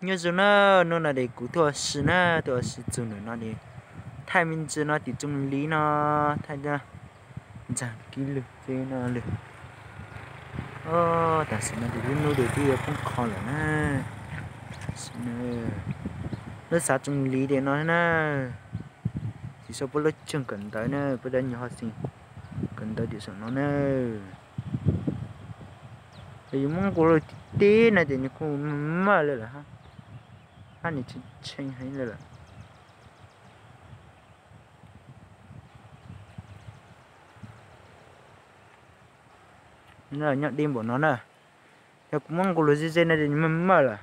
Nyob zoo na, hnub no ces kuv tuaj ua si na, tuaj ua si txug ntawm no ces thaij me ntsis no tim tsoom li no, thaij ntxag kib lwg ces no lwm. Tam sim no ces lub hnub ces twb yuav poob qho lawm na. Lub xav tsoom li ces no na, tsis sau puab lub tseeg kawm ntawv na, puab dab nyuag ho xeem kawm ntawv tim saum no na. Yus muab nqus lug tib tib no ces nws kuj maj lawm lawm, hab nws tshee heev lawm lawm. Nyob deb npaum no na, yog kuv muab nqus lug ze ze no ces nws maj maj lawm.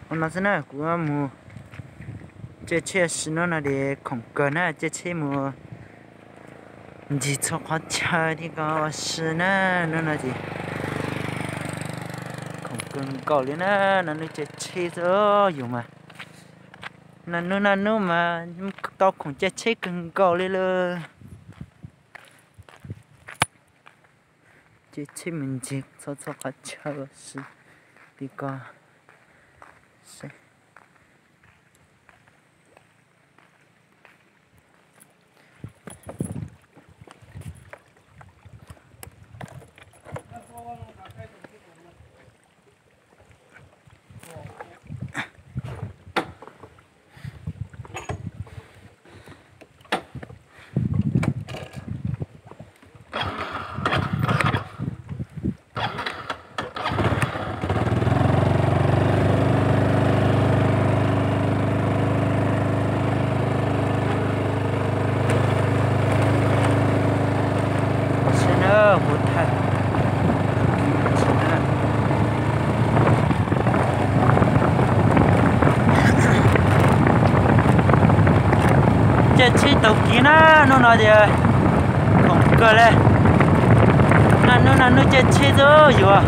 Ua no xwb na, kuv mus caij tsheb si no no ces khoom kawg na, caij tsheb mus ncig txhua qhov chaw thiab ko ua si na, hnub no ces khoom kawg nkaus li na, no hnub caij tsheb xwb yus mas, no hnub no hnub mas tau khoom caij tsheb kawg nkaus li lawm. Caij tsheb mus ncig txhua txhua qhov chaw ua si thiab ko. Caij tsheb tau kiv na, hnub no ces khoom kawg li. Naj hnub naj hnub caij tsheb xwb yuav.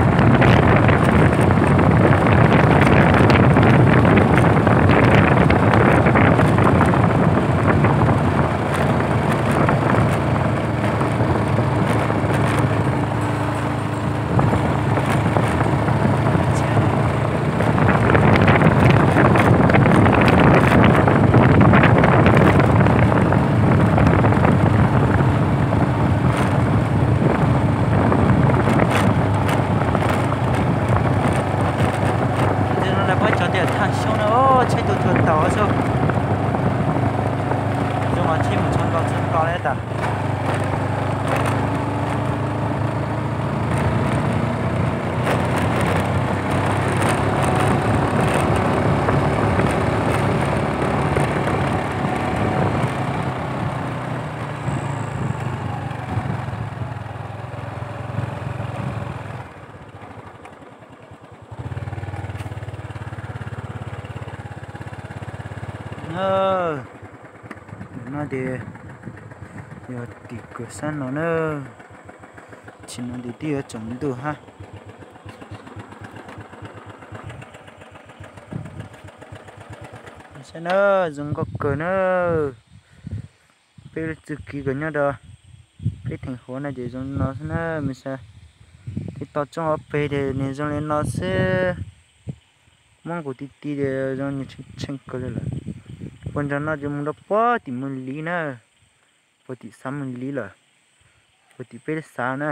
Ntawm no puab cov tias thaj xyoob na, tsheb tuaj txhua tau xwb. Zoo mas tsheb mus txhua nkaus txhua nkaus li tas. Ntawm no ces yog tim kawg sab no na, tsis no ces twb yuav tsaus ntuj hab. Saib na, zoo nkauj kawg na. Peb lub txuj kev kws nyob rau peb theem huv no ces zoo no xwb na, me saib. Tej toj roob ob peg ces nws zoo li no xwb. Muab nqus ti ti ces zoo nws tshee tshee kawg li lawm. Puag nram no ces mus rau puag tim Mws Liv na, puag tim xav Mws Liv lawm, puag tim peb xav na.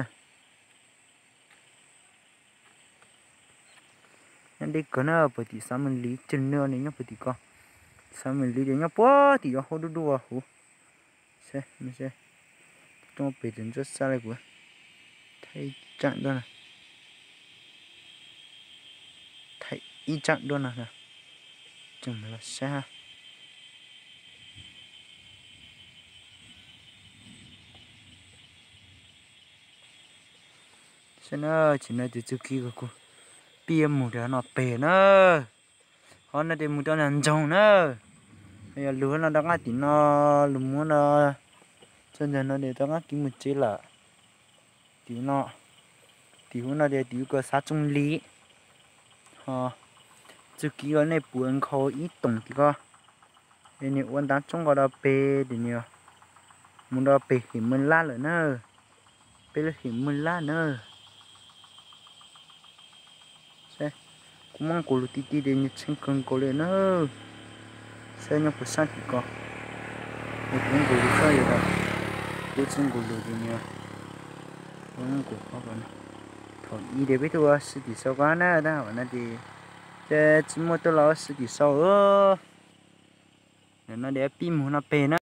Nyob deb kawg na, puag tim xav Mws Liv cag nws nyob puag tim ko. Xav Mws Liv ces nyob puag tim yuav hauv dub dub huv. Saib, roob pem tseem ntsuab xab li kuv. Thaij ib tsab nruab no, thaij ib tsab nruab no, tseem los saib hab. Saib na, tsis no ces txuj kev kuv pib yuav mus rau no pem na. Ho no ces mus rau nram nroog na. Yog lug no rov qab tim no, lug mus no, txog ntawm no ces rov qab kev mus tsev lawm. Tim no, tim huv no ces tim huv ko xav Tsooj Lis. Ho txuj kev ko nej pum nkhaus ib toom tim ko, es nws ua ntav tsoob nkaus rau pem ces nws Mus rau pem him Mws Lab lawm na. Peb lub him Mws Lab na. Kuv muab nqus lus ti ti ces nws txheej kawg nkaus li na. Saib nyob puas sab tim ko. Kuv nqus lus sab yog, kuv tsis nqus lus ces nws, kuv nqus qhov ko. Thaum ub ces peb tuaj ua si tim sau ko na, tab sis no ces, ces tsis muaj tuaj los ua si tim sau. Nim no ces pib mus no pem na.